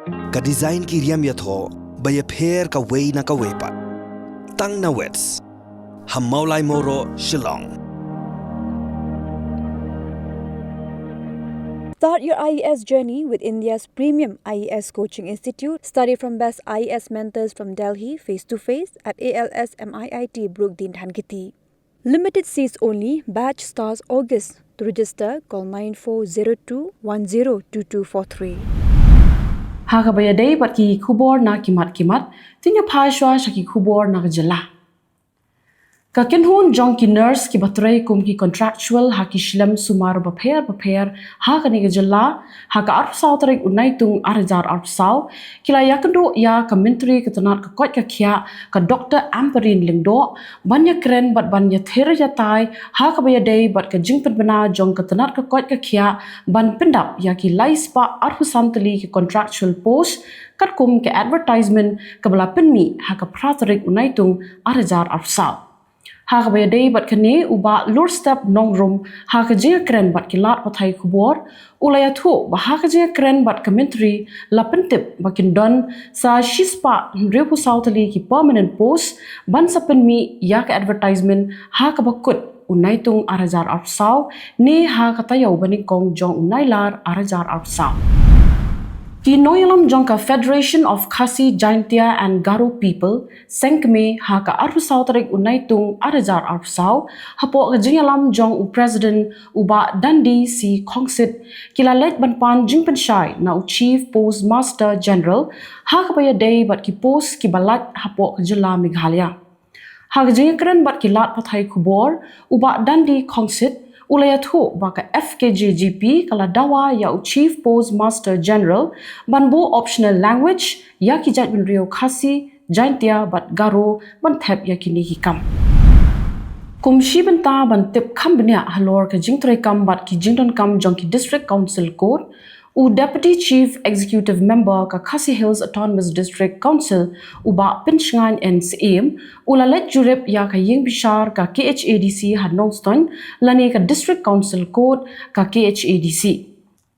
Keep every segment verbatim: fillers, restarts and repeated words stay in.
Ka design ki riam ïathoh ba ïapher kawei na kawei pat. Tang na Wits ha Mawlai Mawroh, Shillong. Start your I A S journey with India's premium I A S coaching institute. Study from best I A S mentors from Delhi, face to face at A L S M I I T Brookdin, Dhankheti. Limited seats only. Batch starts August. To register, call nine four zero two one zero two two four three. Ha kaba ïadei bad ki khubor na ki mat ki mat, to ngin ïa phai shuwa sha ki khubor na ka jylla. Ka kynhun jong ki nurse kiba trei kum ki contractual ha ki shlem sumar bapher bapher ha kane ka jylla, ha ka arphew saw tarik u Naitung ar hajar arphew saw, ki la ïakynduh ïa ka Myntri ka tnat ka koit ka khiah, ka Doctor Ampareen Lyngdoh, ban ïakren bad ban ïathir ïatai ha kaba ïadei bad ka jingpynbna jong ka tnat ka koit ka khiah ban pyndap ïa ki lai spah arphew san tylli ki contractual post, katkum ka advertisement kaba la pynmih ha ka phra tarik u Naitung ar hajar arphew saw. Ha kaba ïadei bad kane, u Bah Lurstep Nongrum, ha ka jingïakren bad ki lad pathai khubor, u la ïathuh ba ha ka jingïakren bad ka Myntri, la pyntip ba kin don sa shispah hynriewphew saw tylli ki permanent post ban sa pynmih ïa ka advertisement ha kaba kut u Naitung ar hajar arphew saw, ne ha ka taïew banyngkong jong u Nailar ar hajar arphew saw. Ki nongïalam jong ka Federation of Khasi Jaintia and Garo People, seng kmie, ha ka arphew saw tarik u Naitung ar hajar arphew saw, hapoh ka jingïalam jong u President u Bah Dundee C Khongsit, ki la leit ban pan jingpynshai na u Chief Postmaster General ha kaba ïadei bad ki post kiba lait hapoh ka jylla Meghalaya. Ha ka jingïakren bad ki lad pathai khubor, u Bah Dundee Khongsit u la ïathuh ba ka F K J G P ka la dawa ïa u Chief Postmaster General ban buh optional language ïa ki jaitbynriew Khasi, Jaintia bad Garo ban thep ïa kine ki kam. Kum shi bynta ban tip kham bniah halor ka jingtrei kam bad ki jingdonkam jong ki District Council Court, u Deputy Chief Executive Member ka Khasi Hills Autonomous District Council, u Bah Pynshngaiñ N Syiem, u la leit jurip ïa ka ïing bishar ka K H A D C ha Nongstoiñ lane ka District Council Court ka K H A D C.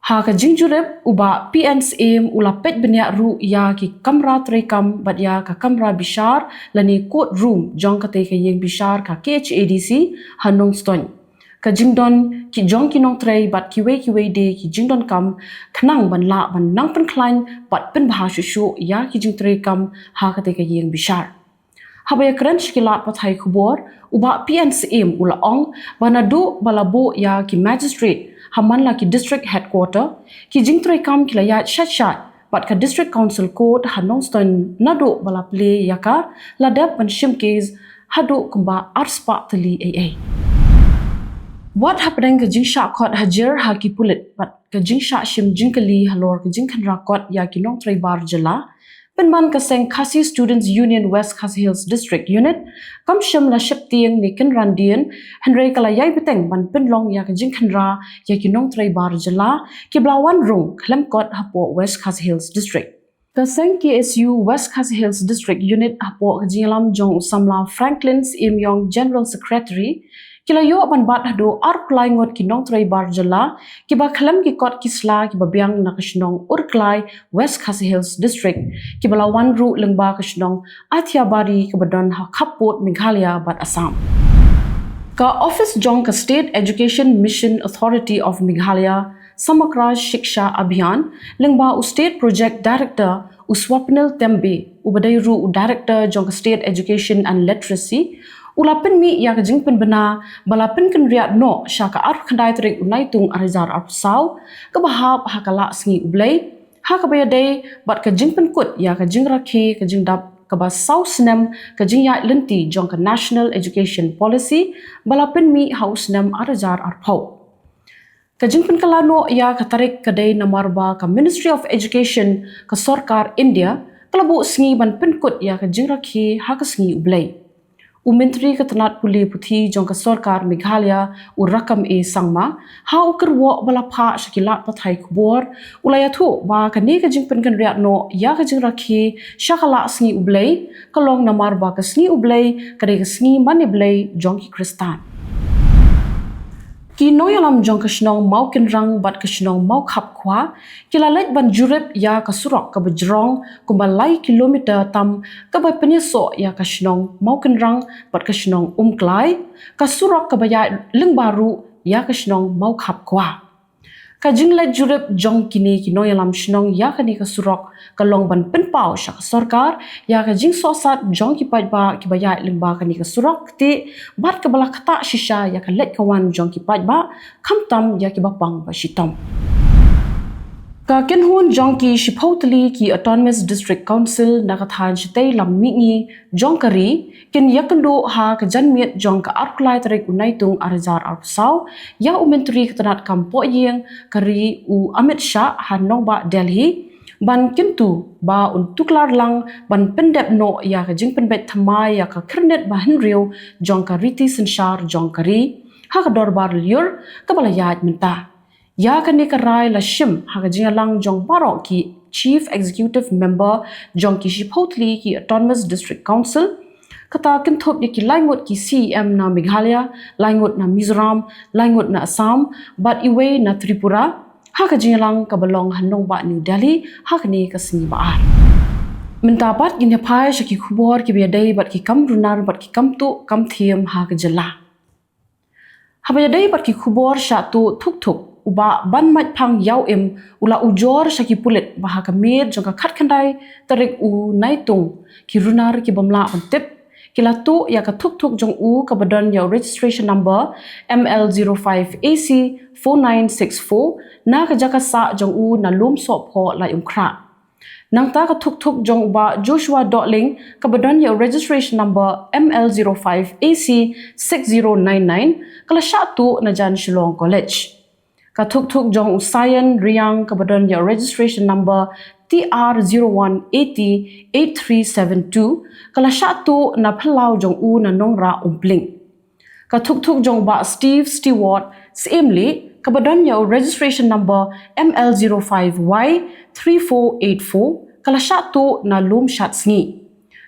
Ha ka jingjurip, u Bah P N Syiem u la peit bniah ruh ïa ki kamra treikam bad ïa ka kamra bishar lane court room jong katei ka ïing bishar ka K H A D C ha Nongstoiñ. Ka jingdon ki jong ki nongtrei bad kiwei kiwei de ki jingdonkam, khnang ban lah ban nang pynkhlaiñ bad pynbha shuh shuh ïa ki jingtrei kam ha katei ka ïing bishar. Haba ïakren sha ki lad pathai khubor, u Bah P N Syiem u la ong ba naduh ba la buh ïa ki magistrate ha man la ki district headquarter, ki jingtrei kam ki la ïaid shait shait, bad ka District Council Court ha Nongstoiñ naduh ba la plie ïa ka, la dep ban shim case haduh kumba arspah tylli eiei. Wat hapdeng ka jingshah khot hajir ha ki pulit bad ka jingshah shim jingkylli halor ka jingkhynra kot ïa ki nongtrei bar jylla, pynban ka seng Khasi Students Union West Khasi Hills District Unit kam shym la sheptieng ne kynran dien, hynrei ka la ïai bteng ban pynlong ïa ka jingkhynra ïa ki nongtrei bar jylla kiba la wan rung khlem kot hapoh West Khasi Hills District. Ka seng K S U West Khasi Hills District Unit hapoh ka jingïalam jong u samla Franklin Syiem Ïong, General Secretary, ki la ïoh ban bat haduh arphew lai ngut ki nongtrei bar jylla kiba khlem ki kot ki sla kiba biang na ka shnong Urklai, West Khasi Hills District, kiba la wan ruh lyngba ka shnong Athiabari kaba don ha khappud Meghalaya bad Assam. Ka ophis jong ka State Education Mission Authority of Meghalaya, Samagra Shiksha Abhiyan, lyngba u State Project Director u Swapnil Tembe, uba dei ruh u Director jong ka State Education and Literacy, u la pynmih ïa ka jingpynbna ba la pynkynriah noh sha ka arphew khyndai tarik u Naitung ar hajar arphew saw, kaba hap ha ka Lah Sngi U Blei, ha kaba ïadei bad ka jingpynkut ïa ka jingrakhe ka jingdap kaba saw snem ka jingïaid lynti jong ka National Education Policy ba la pynmih ha u snem ar hajar arphew. Ka jingpynkylla noh ïa ka tarik ka dei namar ba ka Ministry of Education ka Sorkar India ka la buh sngi ban pynkut ïa ka jingrakhe ha ka Sngi U Blei. U Myntri ka tnat pule puthi jong ka Sorkar Meghalaya, u Rakkam A Sangma, ha u kyrwoh ba la phah sha ki lad pathai khubor, u la ïathuh ba kane ka jingpynkynriah noh ïa ka jingrakhe sha ka Lah Sngi U Blei ka long namar ba ka Sngi U Blei ka dei ka sngi mane Blei jong ki Khristan. Ki nongïalam jong ka shnong Mawkynrang bad ka shnong Mawkhapkhwa ki la leit ban jurip ïa ka surok kaba jrong kumba lai kilometer tam kaba pynïasoh ïa ka shnong Mawkynrang bad ka shnong Umklai, ka surok kaba ïaid lyngba ruh ïa ka shnong Mawkhapkhwa. Ka jingleit jurip jong kine ki nongïalam shnong ïa kane ka surok ka long ban pynpaw sha ka sorkar ïa ka jingsohsat jong ki paidbah kiba ïaid lyngba kane ka surok kti bad kaba la ktah shisha ïa ka leit ka wan jong ki paidbah khamtam ïa kiba pang ba shitom. Ka kynhun jong ki shiphew tylli ki Autonomous District Council na ka thaiñ shatei lam mihngi jong ka ri kin ïakynduh ha ka janmiet jong ka arphew lai tarik u Naitung arhajar arphew saw ïa u Myntri ka tnad kam pohïing ka ri u Amit Shah ha nongbah Delhi ban kyntu ba un tuklar lang ban pyndep noh ïa ka jingpynbeit thymmai ïa ka khyrnit ba hynriew jong ka riti synshar jong ka ri ha ka dorbar lyiur kaba la ïaid mynta. Ïa kane ka rai la shim ha ka jingïalang jong baroh ki Chief Executive Member jong ki shiphew tylli ki Autonomous District Council. Kata kynthup ïa ki laingut ki C E M na Meghalaya, laingut na Mizoram, laingut na Assam bad iwei na Tripura ha ka jingïalang kaba long ha nongbah New Delhi ha kane ka sngi ba ar. Mynta pat ngin ïa phai sha ki khubor kiba ïadei bad ki kam runar bad ki kam tuh kam thiem ha ka jylla. Haba ïadei bad ki khubor shah tuh thuk thuk, u Bah Banmaitphang Ïawim u la ujor sha ki pulit ba ha ka miet jong ka khatkhyndai tarik u Naitung ki runar ki bym lah ban tip ki la tuh ïa ka thuk thuk jong u kaba don ïa u registration number M L zero five A C four nine six four na ka jaka sah jong u na Lum Sohphoh Laitumkhrah. Nangta ka thuk thuk jong u Bah Joshua Dohling kaba don ïa u registration number M L zero five A C six zero nine nine ka la shah tuh na jan Shillong College. Ka thuk thuk jong u Sayan Riang kaba don ïa u registration number T R zero one eighty eight three seven two ka la shah tuh na phyllaw jong u na Nongrah Umpling. Ka thuk thuk jong u Bah Steve Stewart Syiemlieh kaba don ïa u registration number M L zero five Y three four eight four ka la shah tuh na Lum Shadsngi.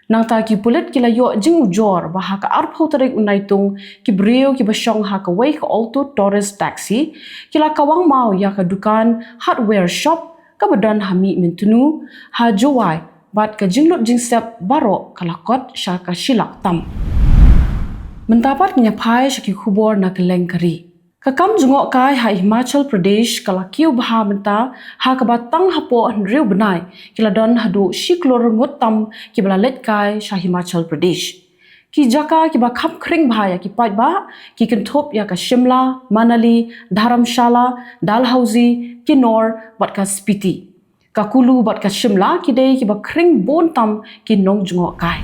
Nangta ki pulit ki la ïoh jingujor ba ha ka arphew tarik u Naitung ki briew kiba shong ha kawei ka Alto Tourist Taxi ki la kawang maw ïa ka dukan hardware shop kaba don ha Mihmyntnu ha Jowai bad ka jinglut jingsep baroh ka la kot sha ka shi lak tam. Mynta pat ngin ïa phai sha ki khubor na kylleng ka ri. Ka kam jngohkai ha Himachal Pradesh ka la kiew bha mynta ha kaba tang hapoh hynriew bnai ki la don haduh shi klur ngut tam kiba la leit kai sha Himachal Pradesh. Ki jaka kiba kham khring bha ïa ki paidbah ki kynthup ïa ka Shimla, Manali, Dharamshala, Dalhousie, Kinnaur bad ka Spiti. Ka Kullu bad ka Shimla ki dei kiba khring bun tam ki nongjngohkai.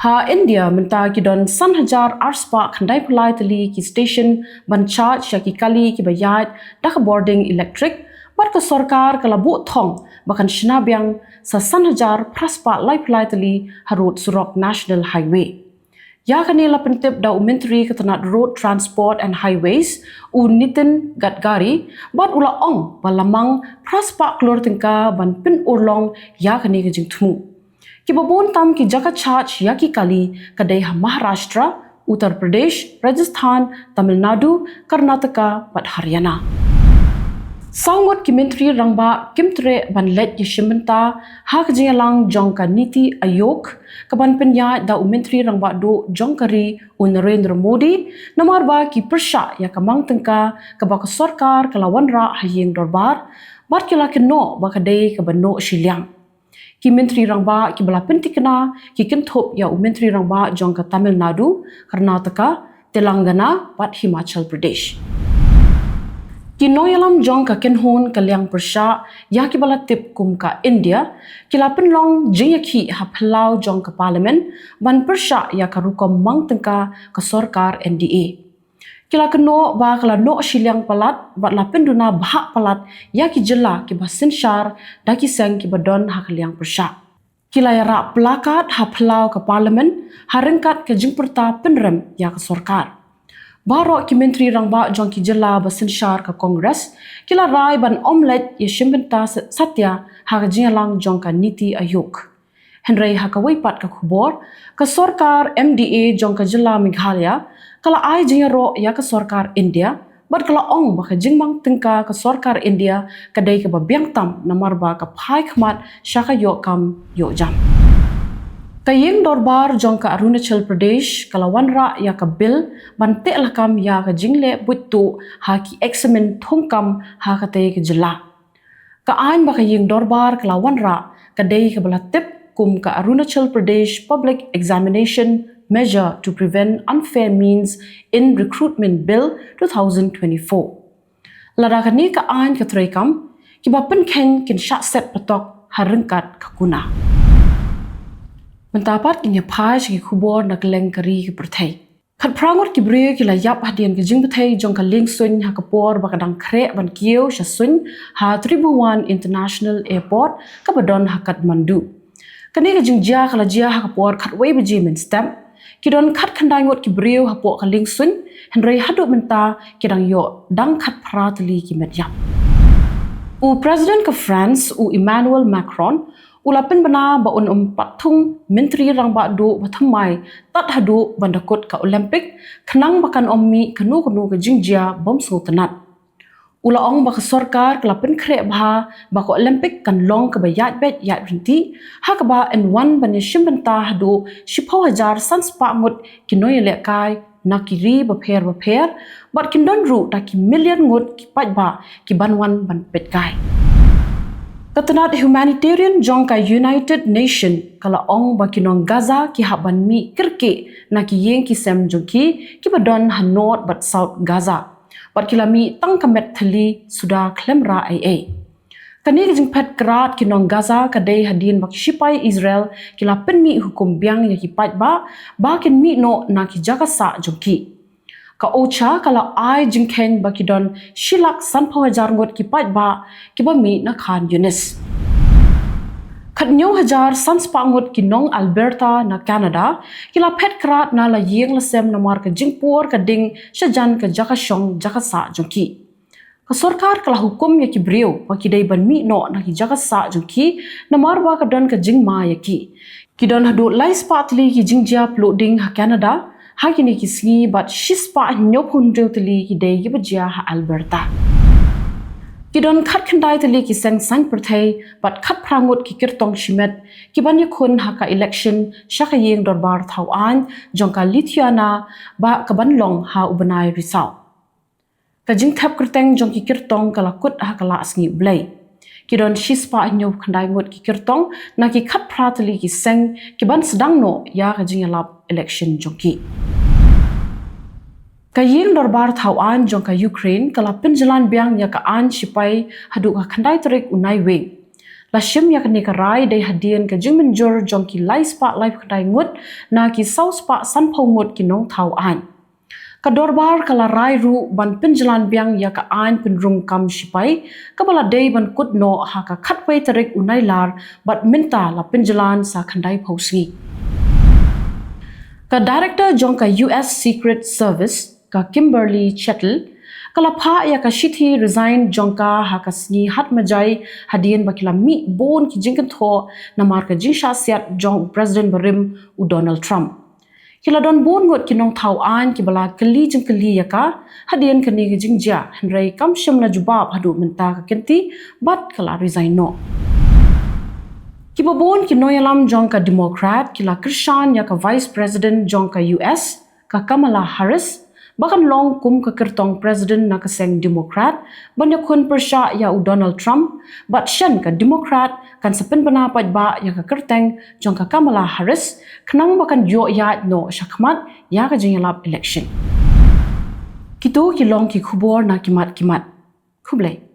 Ha India mynta ki don san hajar arspah khyndai phew lai tylli ki station ban charge ïa ki kali kiba ïaid da ka bording electric bad ka sorkar ka la buh thong ba kan shna biang sa san hajar phraspah lai phew lai tylli harud surok National Highway. Ïa kane la pyntip da u Myntri ka tnad Road Transport and Highways u Nitin Gadkari bad u la ong ba la mang phraspah klur tyngka ban pynurlong ïa kane ka jingthmu. Kiba bun tam ki jaka charge ïa ki kali ka dei ha Maharashtra, Uttar Pradesh, Rajasthan, Tamil Nadu, Karnataka bad Haryana. Saw ngut ki Myntri Rangbah kim treh ban leit ïashim bynta ha ka jingïalang jong ka Niti Aayog kaban pynïaid da u Myntri Rangbah Duh jong ka ri u Narendra Modi namar ba ki pyrshah ïa ka mang tyngka kaba ka sorkar ka la wanrah ha ïing dorbar bad ki la kynnoh ba ka dei kaba noh shiliang. Ki Myntri Rangbah kiba la pyntikna ki kynthup ïa u Myntri Rangbah jong ka Tamil Nadu, Karnataka, Telangana bad Himachal Pradesh. Ki nongïalam jong ka kynhun ka liang pyrshah ïa kiba la tip kum ka India ki la pynlong jingïakhih ha phyllaw jong ka Parliament ban pyrshah ïa ka rukom mang tyngka ka sorkar N D A. Ki la kynnoh ba ka la noh shiliang palat bad la pynduna bhah palat ïa ki jylla kiba synshar da ki seng kiba don ha ka liang pyrshah. Ki la ïarah placard ha phyllaw ka Parliament ha ryngkat ka jingpyrta pynrem ïa ka sorkar. Baroh ki Myntri Rangbah jong ki jylla ba synshar ka Congress ki la rai ban ym leit ïashim bynta sa- satia ha ka jingïalang jong ka Niti Aayog. Hynrei ha kawei pat ka khubor, ka sorkar M D A jong ka jylla Meghalaya ka la ai jingïaroh ïa ka sorkar India bad ka la ong ba ka jingmang tyngka ka sorkar India ka dei kaba biang tam namar ba ka phai khmat sha ka ïoh kam ïoh jam. Ka ïing dorbar jong ka Arunachal Pradesh ka la wanrah ïa ka bill ban teh lakam ïa ka jingleh buit tuh ha ki eksamin thungkam ha katei ka jylla. Ka aiñ ba ka ïing dorbar ka la wanrah ka dei kaba la tip kum ka Arunachal Pradesh Public Examination Measure to Prevent Unfair Means in Recruitment Bill two thousand twenty-four. Lada kane ka aiñ ka treikam, kiba pynkheiñ kin shah set patok ha ryngkat ka kuna. Mynta pat ngin ïa phai sha ki khubor na kylleng ka ri ka pyrthei. Khatphra ngut ki briew ki la ïap hadien ka jingbthei jong ka liengsuiñ ha ka por ba ka dang khreh ban kiew sha suiñ ha Tribhuvan International Airport kaba don ha Kathmandu. Kane ka jingjia ka la jia ha ka por khatwei baje mynstep. Ki don khatkhyndai ngut ki briew hapoh ka liengsuiñ, hynrei haduh mynta ki dang ïoh dang khatphra tylli ki met ïap. U President ka France, u Emmanuel Macron, u la pynbna ba un ym pat thung Myntri Rangbah Duh ba thymmai tad haduh ban da kut ka Olympic, khnang ba kan ym mih kano kano ka jingjia bym sngewtynnat. U la ong ba ka sorkar ka la pynkhreh bha ba ka Olympic kan long kaba ïaid beit ïaid ryntih, ha kaba yn wan ban ïashim bynta haduh shiphew hajar san spah ngut ki nongïalehkai na ki ri bapher bapher, bad kin don ruh da ki million ngut ki paidbah ki ban wan ban peitkai. Ka tnat humanitarian jong ka United Nation ka la ong ba ki nong Gaza ki hap ban mih kyrkieh na ki ïing ki sem jong ki, kiba don ha North bad South Gaza. Bad ki la mih tang ka met thylli suda khlem rah ei ei. Kane ka jingphet krad ki nong Gaza ka dei hadien ba ki shipai Israel ki la pynmih hukum biang ïa ki paidbah ba kin mih noh na ki jaka sah jong ki. Ka OCHA ka la ai jingkheiñ ba ki don shi lak sanphew hajar ngut ki paidbah kiba mih na Khan Younis. Khathynñiew hajar san spah ngut ki nong Alberta na Canada ki la phet krad na la ïing la sem namar ka jingpur ka ding shajan ka jaka shong jaka sah jong ki. Ka sorkar ka la hukum ïa ki briew ba ki dei ban mih noh na ki jaka sah jong ki namar ba ka don ka jingma ïa ki. Ki don haduh lai spah tylli ki jingjia pluh ding ha Canada ha kine ki sngi, bad shi spah hynñiewphew hynriew tylli ki dei kiba jia ha Alberta. Ki don khatkhyndai tylli ki seng saiñ pyrthei bad khatphra ngut ki kyrtong shimet kiban ïakhun ha ka election sha ka ïing dorbar thaw aiñ jong ka Lithuania ba ka ban long ha u bnai Risaw. Ka jingthep kyrteng jong ki kyrtong ka la kut ha ka la sngi U Blei. Ki don shi spah hynñiewphew khyndai ngut ki kyrtong na ki khatphra tylli ki seng kiban sdang noh ïa ka jingïalap election jong ki. Ka ïing dorbar thaw aiñ jong ka Ukraine ka la pynjlan biang ïa ka aiñ shipai haduh ka khyndai tarik u Naiwieng. La shim ïa kane ka rai dei hadien ka jingmynjur jong ki lai spah laiphew khyndai ngut na ki saw spah sanphew ngut ki nongthaw aiñ. Ka dorbar ka la rai ruh ban pynjlan biang ïa ka aiñ pynrung kam shipai kaba la dei ban kut noh ha ka khatwei tarik u Nailar, bad mynta la pynjlan sa khyndaiphew sngi. Ka director jong ka U S Secret Service, ka Kimberly Chettle, ka la phah ïa ka shithi resign jong ka ha ka sngi Hatmajai hadien ba ki la mih bun ki jingkynthoh namar ka jingshah siat jong u President barim u Donald Trump. Ki la don bun ngut ki nongthaw aiñ kiba la kylli jingkylli ïa ka hadien kane ka jingjia, hynrei kam shym la jubab haduh mynta ka kynti bad ka la resign noh. Kiba bun ki nongïalam jong ka Democrat ki la kyrshan ïa ka Vice President jong ka U S, ka Kamala Harris, ba kan long kum ka kyrtong President na ka seng Democrat ban ïakhun pyrshah ïa u Donald Trump, bad shen ka Democrat kan sa pynbna paidbah ïa ka kyrteng jong ka Kamala Harris khnang ba kan ïoh ïaid noh shakhmat ïa ka jingïalap election. Kito ki long ki khubor na ki mat ki mat. Khublei.